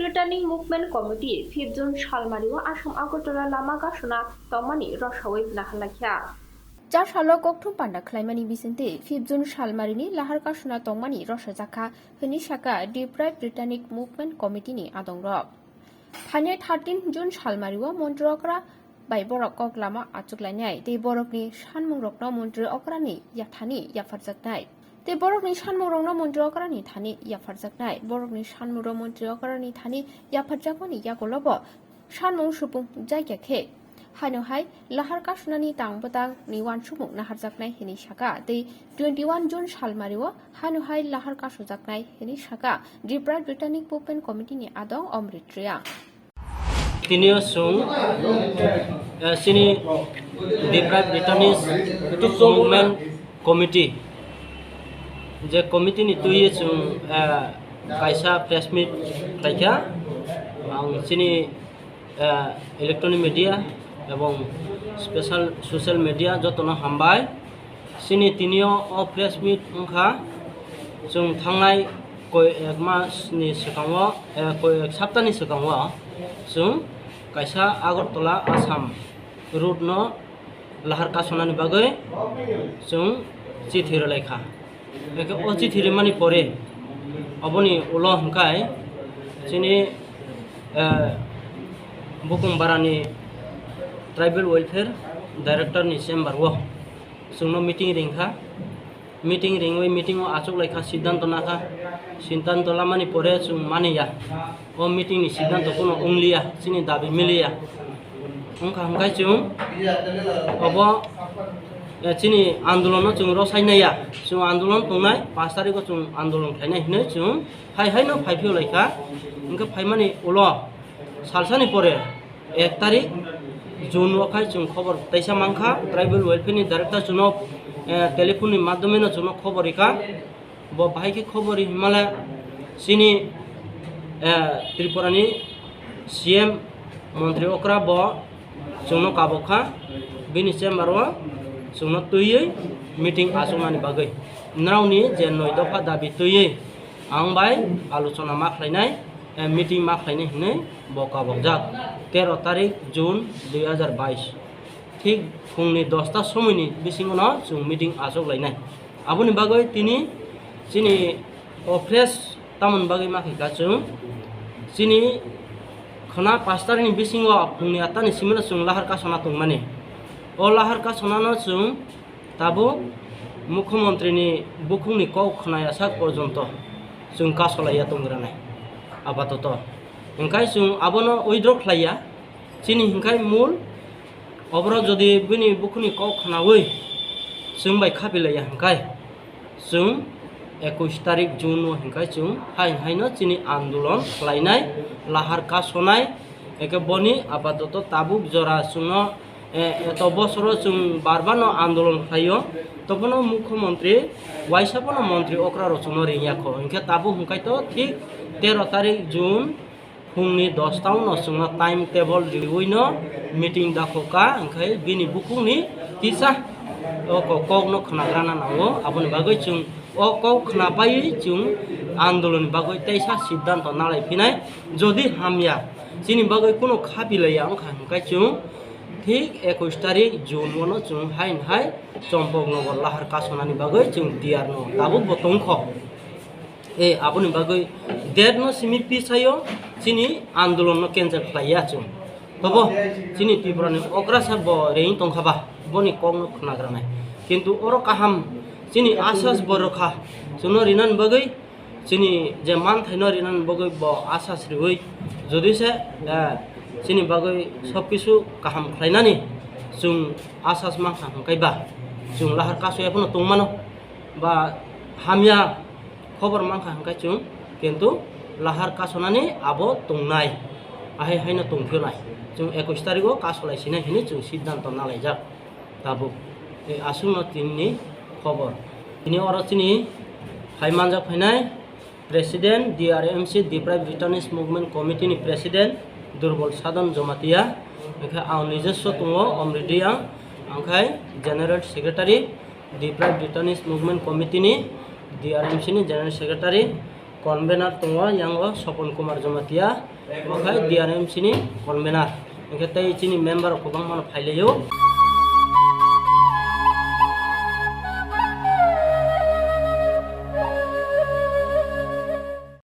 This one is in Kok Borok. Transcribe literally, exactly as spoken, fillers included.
Returning Movement Committee fifth June salmario Assam Agartala lama gasuna tongmani rosawi naharlakha. Cha salo kokthum panda khlaimani bisingtwi fifth June salmarini lahar kasuna tongmani rosajakha hwnwi sakha Deprived Returning Movement Committee ni adongrok. Thani thirteen June salmario Montri okra bai borok kok lama achuklainai tei borokni sanmungrokno Montri okrani yathani yapharjaknai. Tei borokni sanmungrokno Montri okrani thani yapharjaknai. Borokni sanmungrok Montri okrani thani yapharjakmani yagulobo sanmung supung jakya khe, haino hai lahar kasunani tang bwtang ni uansukmung naharjaknai hwnwi sakha tei twenty one June salmario haino hai lahar kasujaknai hwnwi sakha Deprived Returning Movement Committee ni adong Omrit Reang. Tinio chwng, eh, chini Deprived Returnees Movement Committee, je committee ni twi chwng, eh, kaisa press meet khlaikha. Ang chini, eh, electronic media ebong special social media jotono hambai. Chini tinio o press meet wngkha, chwng thangnai koi ek mas ni swkango, eh, koi ek sapta ni swkango chwng kaisa Agartala Assam route no lahar kasonani bagwi chwng chithi rwlaikha. Eke o chithi rimani pore oboni ulo hwnkhe chini, eh, Bukhung Barani Tribal Welfare Director ni chamber o chwngno meeting ringkha. Meeting ringwi meeting o achuklaikha, siddhanto nakha. Siddhanto lamani pore chwng maniya. O meeting ni siddhanto kuno wngliya, chini dabi miliya. Wngkha hwnkhe chwng obo, eh, chini andolono chwng rosai naiya. Chwng andolon tongnai, pash tarikho chwng andolon khlainai hinwi chwng hai haino phaiphiyolaikha. Hwnkhe phaimani ulo salsani pore ek tarik June o khai chwng khobor teisa mankha, Tribal Welfare ni Director chwngno, eh, telephone ni madhyome no chwngno khobor rikha. Bo bahai khe khobor ri himale chini, eh, Tripura ni C M Montri okra bo chwngno kabok kha, bini chamber o chwngno twiwi meeting achuknani bagwi. Nrao ni je noi dopha dabi twiwi ang bai alochona ma khlainai, eh, meeting ma khlainai hinwi bo kabokjak. Tero tarik June dui hazar bais. Thik phungni dosta somoini bisingono chwng meeting achuk lainai. Aboni bagwi tini chini o press tamoni bagwi ma khaikha chwng. Chini khwna pash tarikni bisingo phungni atta ni simino chwng lahar kasona tongmani. O lahar kasonano chwng tabuk Mukhyamantri ni bukhukni kok khwnaya sak porjonto chwng kasolaiya tongranai apatoto. Hwnkhe chwng abono withdraw khlaiya. Chini hwnkhe mul oborok jodi bini bukhukni kok khwnawi chwng bai khapi laiya hwnkhe chwng ekush tarik June o hwnkhe chwng hai haino chini andolon khlainai, lahar kasonai, eke boni apatoto tabuk jora chwngno Eh, eto bosoro chwng bar bar no andolon khlaio, tobono mukhyamantri, waisa bono montri okra rok chwngno ringya kho. Hinkhe tabuk hwnkhe to thik tero tarik June phungni dosta o no chwngno time table riwi no meeting dakho ka, hinkhe bini bukhukni kisa o ko-, kok no khwnagrana nango, aboni bagwi chwng o kok khwnapaiwi chwng andolon ni bagwi teisa siddhanto nalai phinai, jodi hamya chini bagwi kuno khapi laiya wngkha hinkhe chwng Thik ekush tarik June o no chwng hain hai Champaknagar lahar kasonani bagwi chwng tiyar no tabuk bo tongkho. E, aboni bagwi date no simi pisayo chini andolon no cancel khlaiya chwng. Tobo chini Tripura ni okrasa bo reing tongkha ba boni kok no khwnagranai. Kintu oro kaham chini asas bo rwkha chwngno rinani bagwi. Chini je manthaino rinani bagwi bo asas riwi, jodi se, eh, chini bagwi sob kisu kaham khlainani chwng asas mankha hwnkhe ba chwng lahar kasoya phano tongmano ba hamya khobor mankha hwnkhe chwng kintu lahar kasonani abo tongnai, ahai haino tongphionai chwng ekush tarigo kasolai sinai hinwi chwng siddhanto nalaijak. Tabuk, e, aswkno tinini khobor. Tini oro chini phai manjak phainai President D R M C, Deprived Returnees Movement Committee ni President Durbol Sadhan Jamatia, hwnkhe ang nijoswo tongo Omrit Reang, angkhai General Secretary, Deprived Returnees Movement Committee ni, D R M C ni General Secretary, Convener tongo, yango Sopon Kumar Jamatia, omo khai D R M C ni convener. Hingke tei chini member rok kwbangma no phailaio.